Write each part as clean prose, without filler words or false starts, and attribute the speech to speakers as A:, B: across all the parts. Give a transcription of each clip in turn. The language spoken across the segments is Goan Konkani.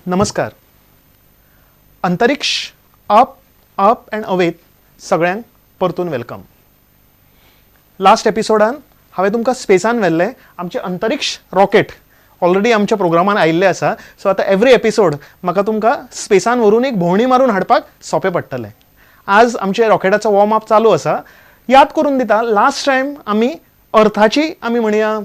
A: नमस्कार. अंतरिक्ष अप अप अँड अवेत सगळ्यांक परतून welcome. Last एपिसोडान हांवें तुमकां स्पेसान व्हेल्लें. आमचें अंतरिक्ष रॉकेट ऑलरेडी आमच्या प्रोग्रामान आयिल्लें आसा. सो आतां एवरी एपिसोड म्हाका तुमकां स्पेसान व्हरून एक भोंवडी मारून हाडपाक सोंपें पडटलें. आज आमच्या रॉकेटाचो वॉर्म अप चालू आसा. याद करून दिता, लास्ट टायम आमी अर्थाची, आमी म्हणया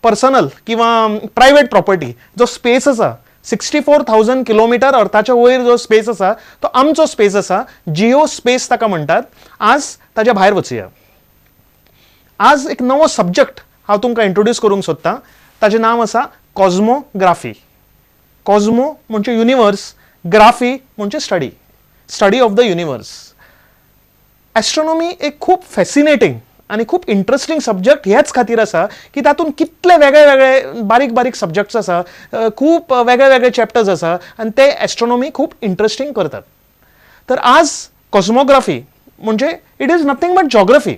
A: पर्सनल किंवा प्रायवेट प्रॉपर्टी जो स्पेस आसा, 64,000 किलोमिटर अर्थाच्या वयर जो स्पेस आसा, तो आमचो स्पेस आसा. जिओ स्पेस ताका म्हणटात. आज ताच्या भायर वचुया. आज एक नवो सब्जक्ट हांव तुमकां इंट्रोड्यूस करूंक सोदतां. ताचें नांव आसा कॉझमोग्राफी. कॉझमो म्हणजे युनिवर्स, ग्राफी म्हणजे study, study of the universe. Astronomy एक खूब फॅसिनेटींग आनी खूब इंट्रस्टींग सब्जक्ट ह्याच खातीर आसा की तातूंत कितले वेगळे वेगळे बारीक बारीक सब्जक्ट्स आसा, खूब वेगळे वेगळे चॅप्टर्स आसा आनी ते एस्ट्रोनॉमी खूब इंट्रस्टींग करतात. तर आज कॉस्मोग्राफी म्हणजे it is nothing but geography.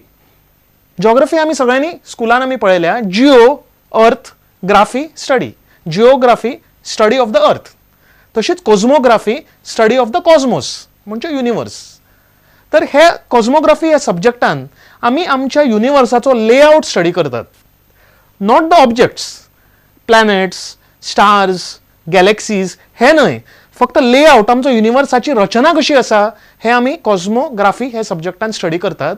A: Geography आमी सगळ्यांनी स्कुलान आमी पळयल्या. Geo earth, graphy study, geography study of the earth. तशीच cosmography, study of the cosmos म्हणजे युनिवर्स. तर हे कॉस्मोग्राफी ह्या सब्जक्टान आमी आमच्या युनिवर्साचो लेआउट स्टडी करतात, not the objects, planets, stars, galaxies हे न्हय. फक्त लेआउट, आमचो युनिवर्साची रचना कशी आसा, हें आमी कॉस्मोग्राफी ह्या सब्जक्टान स्टडी करतात.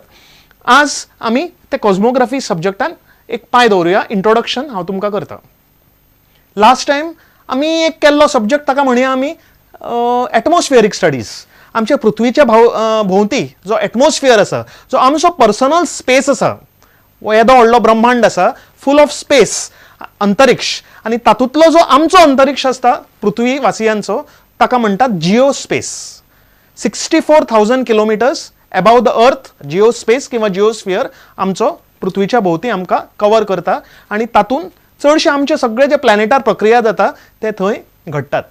A: आज आमी ते कॉस्मोग्राफी सब्जक्टान एक पांय दवरुया. इंट्रोडक्शन हांव तुमकां करता. लास्ट टायम आमी एक केल्लो सब्जक्ट, ताका म्हणया आमी एटमॉस्फियरीक स्टडीज. आमच्या पृथ्वीच्या भोंवती जो एटमॉस्फियर आसा, जो आमचो पर्सनल स्पेस आसा, हो येदो व्हडलो ब्रह्मांड आसा, फूल ऑफ स्पेस, अंतरिक्ष, आनी तातूंतलो जो आमचो अंतरिक्ष आसता पृथ्वी वासियांचो, ताका म्हणटात geo space. 64,000 kilometers above the earth geo space किंवा जिओस्फियर आमचो पृथ्वीच्या भोंवती आमकां कवर करता आनी तातूंत चडशे आमचे सगळे जे प्लॅनेटार प्रक्रिया जाता ते थंय घडटात.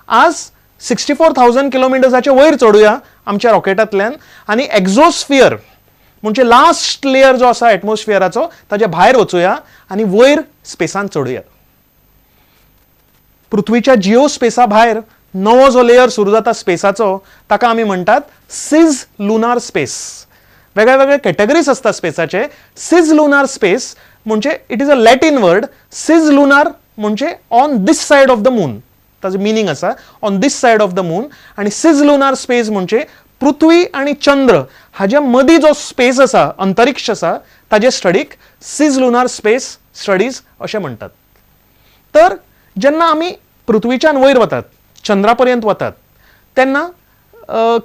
A: आज 64,000 किलोमिटर्साचे वयर चडुया आमच्या रॉकेटांतल्यान आनी एक्झोस्फियर म्हणजे लास्ट लेयर जो आसा एटमॉस्फियराचो, ताच्या भायर वचुया आनी वयर स्पेसान चडुया. पृथ्वीच्या जिओ स्पेसा भायर नवो जो लेयर सुरू जाता स्पेसाचो, ताका आमी म्हणटात सिज लुनार स्पेस. वेगळे वेगळे कॅटेगरीज आसता स्पेसाचे. सिज लुनार स्पेस म्हणजे it is a Latin word. Cis lunar म्हणजे on this side of the moon, ताजो मिनींग आसा on this side of the moon. आनी सिज लुनार स्पेस म्हणजे पृथ्वी आनी चंद्र हाज्या मदीं जो स्पेस आसा, अंतरिक्ष आसा, ताजे स्टडीक सिज लुनार स्पेस स्टडीज अशें म्हणटात. तर जेन्ना आमी पृथ्वीच्यान वयर वतात, चंद्रा पर्यंत वतात, तेन्ना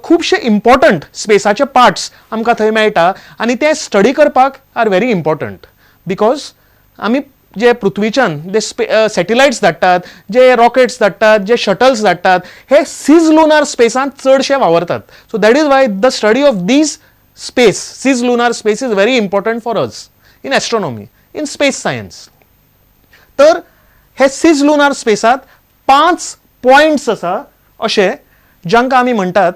A: खुबशे इम्पॉर्टंट स्पेसाचे पार्ट्स आमकां थंय मेळटा आनी ते स्टडी करपाक are very important, because आमी जे पृथ्वीच्यान जे सॅटेलायट्स धाडटात, जे रॉकेट्स धाडटात, जे शटल्स धाडटात, हे सिज लुनार स्पेसांत चडशे वावरतात. So that is why the study of these space, cis lunar space, is very important for us in astronomy, in space science. तर हे सिज लुनार स्पेसात पांच पॉयंट्स आसा अशे, जांकां आमी म्हणटात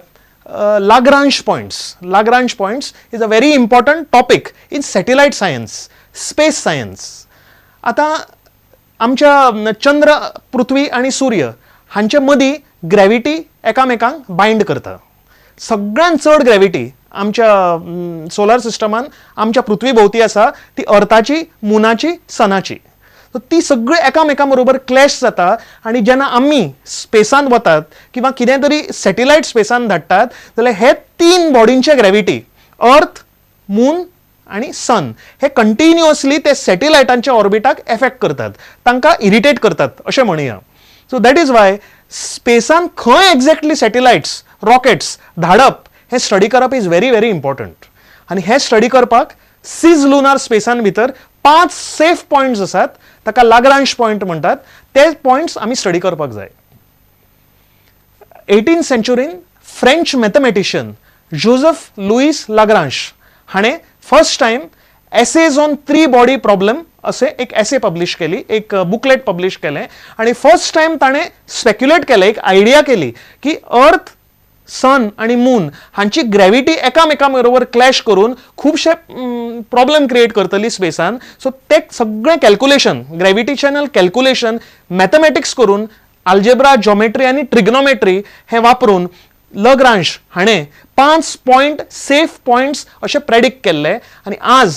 A: Lagrange points. Lagrange points is a very important topic in satellite science, space science. आतां आमच्या चंद्र, पृथ्वी आनी सूर्य हांचे मदीं ग्रॅविटी एकामेकांक बायंड करता. सगळ्यांत चड ग्रॅविटी आमच्या सोलर सिस्टमान आमच्या पृथ्वी भोंवती आसा, ती अर्थाची, मुनाची, सनाची. सो ती सगळी एकामेकां बरोबर क्लॅश जाता आनी जेन्ना आमी स्पेसान वतात किंवा कितें तरी सॅटेलायट स्पेसान धाडटात, जाल्यार हे तीन बॉडींचे ग्रॅविटी, अर्थ, मून आनी सन, हे कंटिन्युअसली ते सॅटेलायटांच्या ऑर्बिटाक एफेक्ट करतात, तांकां इरिटेट करतात अशें म्हणुया. सो that is why स्पेसान खंय एक्झॅक्टली सॅटेलायट्स, रॉकेट्स धाडप हें स्टडी करप is very very important. आनी हें स्टडी करपाक सिज लुनार स्पेसान भितर पांच सेफ पॉयंट्स आसात, ताका लाग्रांज पॉयंट म्हणटात. ते पॉयंट्स आमी स्टडी करपाक जाय. 18 सेंचुरीन French mathematician Joseph Louis Lagrange हाणें first time Essays on Three Body Problem असे एक एसे पब्लिश केली, एक बुकलेट पब्लिश केलें आनी फर्स्ट टायम ताणें स्पेक्युलेट केलें, एक आयडिया केली की अर्थ, सन आनी मून हांची ग्रॅविटी एकामेकां बरोबर क्लॅश करून खुबशे प्रॉब्लेम क्रिएट करतली स्पेसान. सो ते सगळें कॅल्क्युलेशन, ग्रॅविटेशनल कॅल्क्युलेशन, मॅथमॅटिक्स करून आल्जेब्रा, जॉमेट्री आनी ट्रिग्नोमेट्री हें वापरून लग्रांज हाणें 5 पॉयंट सेफ पॉयंट्स अशें प्रेडिक्ट केल्ले. आनी आज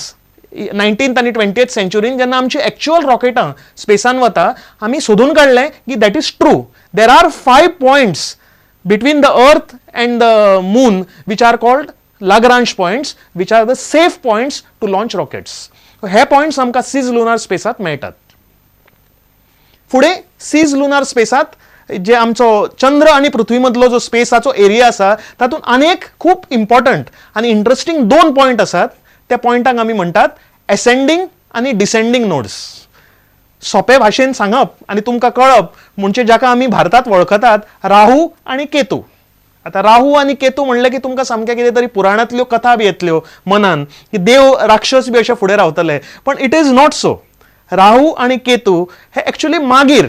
A: 19th आनी 20th सेंच्युरीन जेन्ना आमची एक्च्युअल रॉकेटां स्पेसान वता, आमी सोदून काडलें की that is true. There are 5 points between the earth and the moon which are called Lagrange points, which are the safe points to launch rockets. हे पॉयंट्स आमकां सीज लुनार स्पेसांत मेळटात. फुडें सीज लुनार स्पेसांत जे आमचो चंद्र आनी पृथ्वी मदलो जो स्पेसाचो एरिया आसा तातूंत आनेक खूब इम्पॉर्टंट आनी इंट्रस्टींग 2 पॉयंट आसात. त्या पॉयंटांक आमी म्हणटात एसेंडींग आनी डिसेंडींग नोड्स. सोंपे भाशेन सांगप आनी तुमकां कळप म्हणजे जाका आमी भारतांत वळखतात राहू आनी केतू. आतां राहू आनी केतू म्हणलें की तुमकां सामकें कितें तरी पुराणांतल्यो कथा बी येतल्यो मनान की देव राक्षस बी अशे फुडें रावतले, पण it is not so. Rahu आनी केतू हे एक्चुली मागीर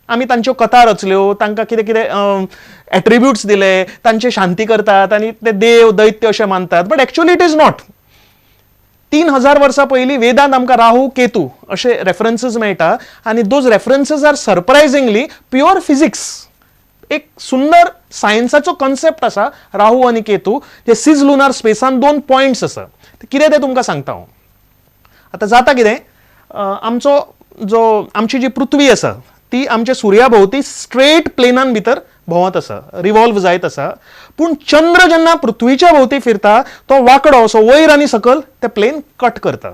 A: आमी तांच्यो कथा रचल्यो, तांकां कितें कितें एट्रिब्युट्स दिले, तांचे शांती करतात आनी ते देव दैत्य अशें मानतात, but actually it is not. 3000 वर्सां पयलीं वेदांत आमकां राहू केतू अशे रेफरन्सीस मेळटा आनी those references are surprisingly pure physics. एक सुंदर सायन्साचो कॉन्सेप्ट आसा राहू आनी केतू, जे सीज लुनार स्पेसान 2 पॉयंट्स आसा. कितें तें तुमकां सांगता हांव. आतां जाता कितें, आमचो जो आमची जी पृथ्वी आसा ती आमच्या सुर्या भोंवती स्ट्रेट प्लेनान भितर भोंवत आसा, रिवॉल्व जायत आसा. पूण चंद्र जेन्ना पृथ्वीच्या भोंवती फिरता तो वांकडो असो वयर आनी सकयल ते प्लेन कट करता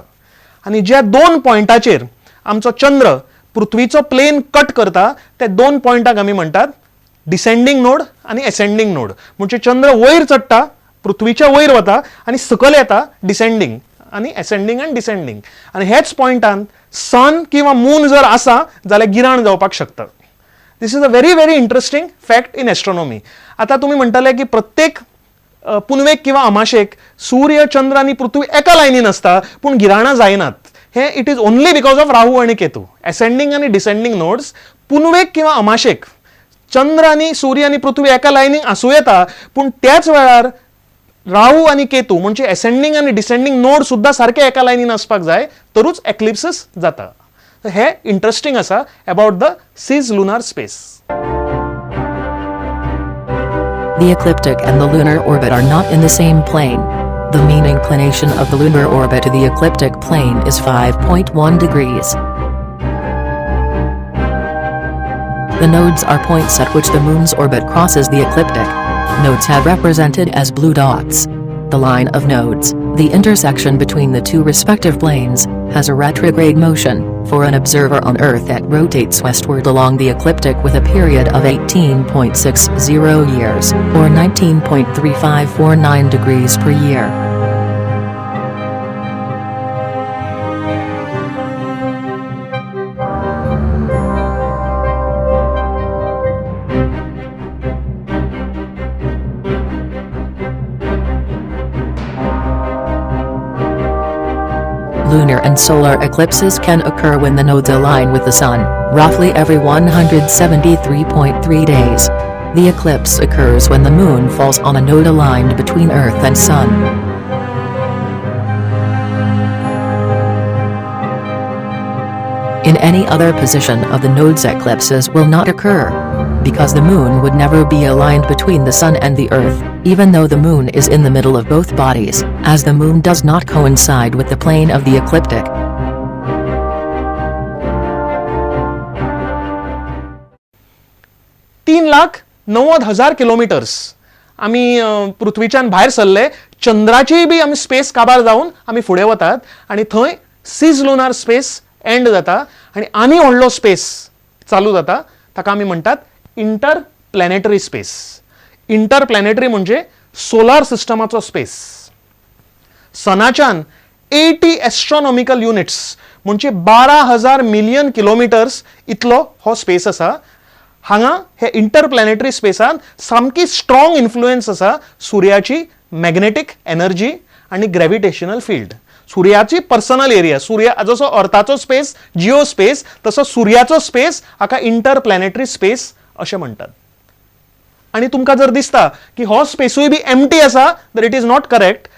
A: आनी ज्या 2 पॉयंटाचेर आमचो चंद्र पृथ्वीचो प्लेन कट करता ते 2 पॉयंटाक आमी म्हणटात डिसेंडींग नोड आनी एसेंडींग नोड. म्हणजे चंद्र वयर चडटा, पृथ्वीच्या वयर वता आनी सकयल येता, डिसेंडींग आनी एसेंडींग आनी डिसेंडींग. आनी हेच पॉयंटान सन किंवा मून जर आसा जाल्यार गिराण जावपाक शकता. This is a very very interesting fact in astronomy. आतां तुमी म्हणटले की प्रत्येक पुनवेक किंवा अमाशेक सूर्य, चंद्र आनी पृथ्वी एका लायनीन आसता, पूण गिराणां जायनात. हें it is only because of Rahu आनी केतू, एसेंडींग आनी डिसेंडींग नोड्स. पुनवेक किंवा अमाशेक चंद्र आनी सूर्य आनी पृथ्वी एका लायनीन आसूं येता, पूण त्याच वेळार राहू आनी केतू म्हणजे एसेंडींग आनी डिसेंडींग नोड सुद्दां सारके एका लायनीन आसपाक जाय, तरूच एक्लिप्सीस जाता. हे इंट्रस्टींग आसा about the cis lunar space.
B: The ecliptic and the lunar orbit are not in the same plane. The mean inclination of the lunar orbit to the ecliptic plane is 5.1 degrees. The nodes are points at which the moon's orbit crosses the ecliptic. Nodes have represented as blue dots. The line of nodes, the intersection between the two respective planes, has a retrograde motion. For an observer on Earth, it rotates westward along the ecliptic with a period of 18.60 years, or 19.3549 degrees per year. Lunar and solar eclipses can occur when the nodes align with the sun, roughly every 173.3 days. The eclipse occurs when the moon falls on a node aligned between Earth and Sun. In any other position of the nodes, eclipses will not occur, because the moon would never be aligned between the sun and the Earth, even though the moon is in the middle of both bodies, as the moon does not coincide with the plane of the ecliptic.
A: 3,90,000 Kilometres आमी पृथ्वीच्यान भायर सरले, चंद्राचीय बी आमी स्पेस काबार जावन आमी फुडें वतात आनी थंय सीज लुनार स्पेस एंड जाता आनी आनी व्हडलो स्पेस चालू जाता, ताका आमी म्हणटात inter planetary space. Inter planetary म्हणजे सोलार सिस्टमाचो स्पेस. सनाच्यान 80 एस्ट्रॉनॉमिकल युनिट्स म्हणजे 12,000 मिलियन किलोमिटर्स इतलो हो स्पेस आसा. हांगा हे इंटर प्लॅनेटरी स्पेसान सामकी स्ट्रॉंग इन्फ्लुएन्स आसा सुर्याची मॅग्नेटीक एनर्जी आनी ग्रॅविटेशनल फिल्ड. सुर्याची पर्सनल एरिया, सूर्य जसो अर्थाचो स्पेस जिओ स्पेस, तसो सुर्याचो स्पेस हाका इंटर प्लॅनेटरी स्पेस अशें म्हणटात. आनी तुमकां जर दिसता की हो स्पेसूय बी एम्प्टी आसा तर it is not correct.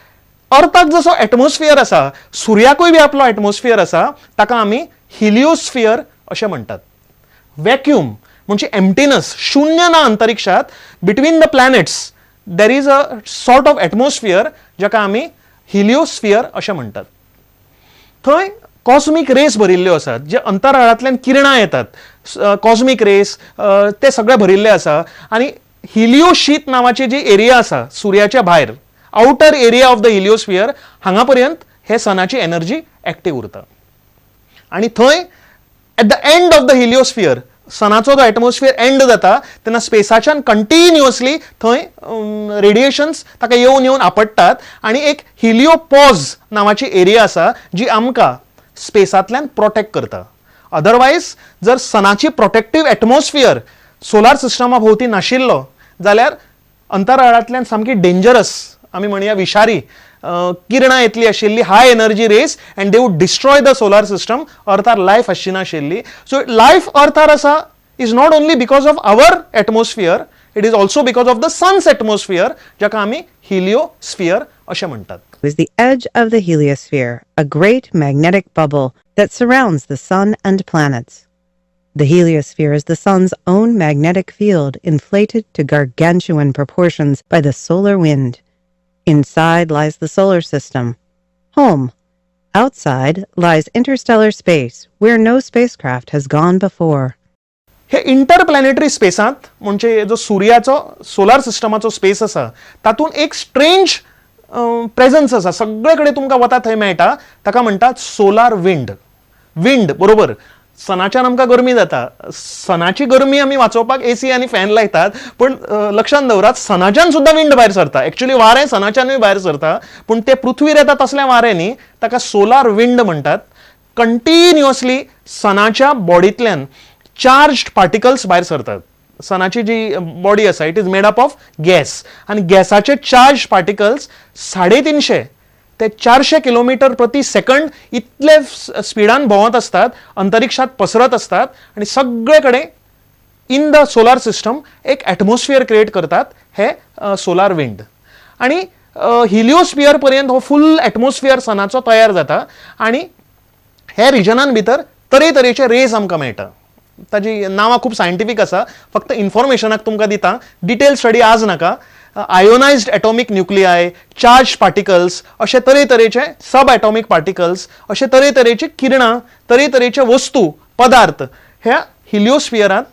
A: अर्थाक जसो एटमॉस्फियर आसा, सुर्याकूय बी आपलो एटमॉस्फियर आसा, ताका आमी हिलिओस्फियर अशें म्हणटात. वॅक्यूम म्हणजे एम्प्टीनस, शून्य ना अंतरिक्षात. Between the planets there is a sort of atmosphere जाका आमी हिलिओस्फियर अशें म्हणटात. थंय कॉस्मीक रेस भरिल्ल्यो आसात, जे अंतराळांतल्यान किरणां येतात, कॉस्मीक रेस, ते सगळे भरिल्ले आसा. आनी हिलिओशीत नांवाची जी एरिया आसा सुर्याच्या भायर, outer area of the heliosphere, हांगा पर्यंत हे सनाची एनर्जी एक्टीव उरता. आनी थंय at the end of the heliosphere, सनाचो जो एटमॉस्फियर एंड जाता तेन्ना स्पेसाच्यान कंटिन्युअसली थंय रेडिएशन्स ताका येवन येवन आपडटात आनी एक हिलिओपॉज नांवाची एरिया आसा जी आमकां स्पेसांतल्यान प्रोटेक्ट करता. अदरवायज जर सनाची प्रोटेक्टीव एटमॉस्फियर सोलार सिस्टमा भोंवती नाशिल्लो जाल्यार अंतराळांतल्यान सामकी डेंजरस, आमी म्हणया विशारी किरणां येतली आशिल्ली, high energy rays, and they would destroy the solar system. अर्थार life आसची नाशिल्ली. सो लायफ अर्थार आसा is not only because of our atmosphere, it is also because of the sun's atmosphere, जाका आमी हिलिओस्फियर अशें म्हणटात.
C: Is the edge of the heliosphere, a great magnetic bubble that surrounds the sun and planets. The heliosphere is the sun's own magnetic field inflated to gargantuan proportions by the solar wind. Inside lies the solar system, home. Outside lies interstellar space, where no spacecraft has gone before.
A: हे इंटरप्लॅनेटरी स्पेसांत, म्हणजे जो सुर्याचो सोलार सिस्टमाचो स्पेस आसा, तातूंत एक स्ट्रेंज प्रेझन्स आसा. सगळे कडेन तुमकां वता थंय मेळटा. ताका म्हणटात सोलार विंड. विंड, बरोबर. सनाच्यान आमकां गरमी जाता. सनाची गरमी आमी वाचोवपाक एसी आनी फॅन लायतात, पूण लक्षांत दवरात, सनाच्यान सुद्दां विंड भायर सरता. एक्चुअली वारें सनाच्यानूय भायर सरता, पूण ते पृथ्वीर येता तसलें वारें न्ही. ताका सोलार विंड म्हणटात. कंटिन्युअसली सनाच्या बॉडींतल्यान चार्ज्ड पार्टिकल्स भायर सरतात. सनाची जी बॉडी आसा, it is made up of gas, आनी गॅसाचे चार्ज पार्टिकल्स 350 ते 400 किलोमिटर प्रति सेकंड इतले स्पिडान भोंवत असतात, अंतरिक्षात पसरत असतात आणि सगळे कडेन इन the solar system एक एटमॉस्फियर क्रिएट करतात हे सोलार विंड. आणि हिलिओस्फियर पर्यंत हो फुल एटमॉस्फियर सनाचो तयार जाता आणि हे रिजनान भितर तरेतरेचे रेज आमकां मेळटा. ताजी नांवां खूब सायंटिफीक आसा, फक्त इन्फॉर्मेशनाक तुमकां दिता, डिटेल स्टडी आज नाका. Ionized atomic nuclei, charged particles, अशे तरेतरेचे सब एटॉमीक पार्टिकल्स, अशे तरेतरेचे किरणां, तरेतरेचे वस्तू पदार्थ ह्या हिलिओस्फियरांत,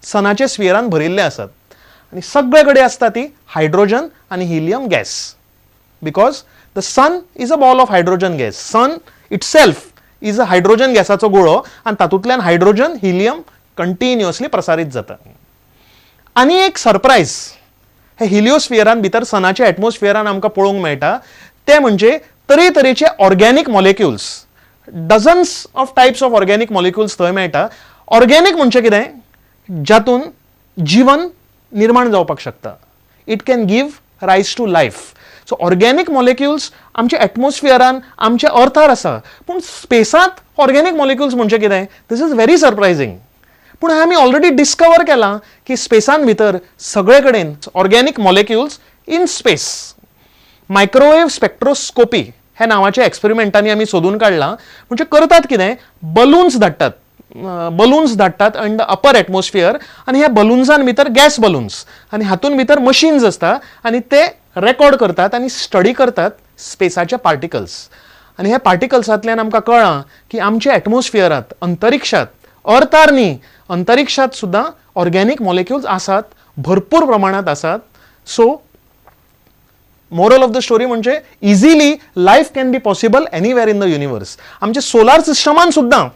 A: सनाच्या स्फियरान भरिल्ले आसात. आनी सगळे कडेन आसता ती हायड्रोजन आनी helium gas, because the sun is a ball of hydrogen gas. Sun itself is a hydrogen गॅसाचो गुळो आनी तातूंतल्यान हायड्रोजन, हिलियम कंटिन्युअसली प्रसारीत जाता. आनी एक सरप्रायज हे हिलिओस्फियरान भितर, सनाच्या एटमॉस्फियरान आमकां पळोवंक मेळटा, ते म्हणजे तरेतरेचे organic molecules. Dozens of types of organic molecules थंय मेळटा. ऑर्गॅनीक म्हणजे कितें? जातून जिवन निर्माण जावपाक शकता. It can give rise to life. So organic molecules आमच्या एटमॉस्फियरान, आमच्या अर्थार आसा, पूण स्पेसांत ऑर्गॅनीक मॉलिक्युल्स म्हणजे कितें? This is very surprising. पूण हें आमी ऑलरेडी डिस्कवर केलां की स्पेसान भितर सगळे कडेन organic molecules in space. Microwave spectroscopy ह्या नांवाच्या एक्सपेरिमेंटांनी आमी सोदून काडलां. म्हणजे करतात कितें, बलून्स धाडटात इन the upper atmosphere आनी ह्या बलुन्सान भितर गॅस बलून्स आनी हातून भितर मशीन्स आसता आनी ते रेकॉर्ड करतात आनी स्टडी करतात स्पेसाचे पार्टिकल्स. आनी ह्या पार्टिकल्सांतल्यान आमकां कळ्ळां की आमच्या एटमॉस्फियरांत, अंतरिक्षात, अर्थार न्ही, अंतरिक्षात सुद्दां ऑर्गॅनीक मॉलिक्युल्स आसात, भरपूर प्रमाणांत आसात. So moral of the story म्हणजे easily life can be possible anywhere in the universe. आमच्या सोलार सिस्टमान सुद्दां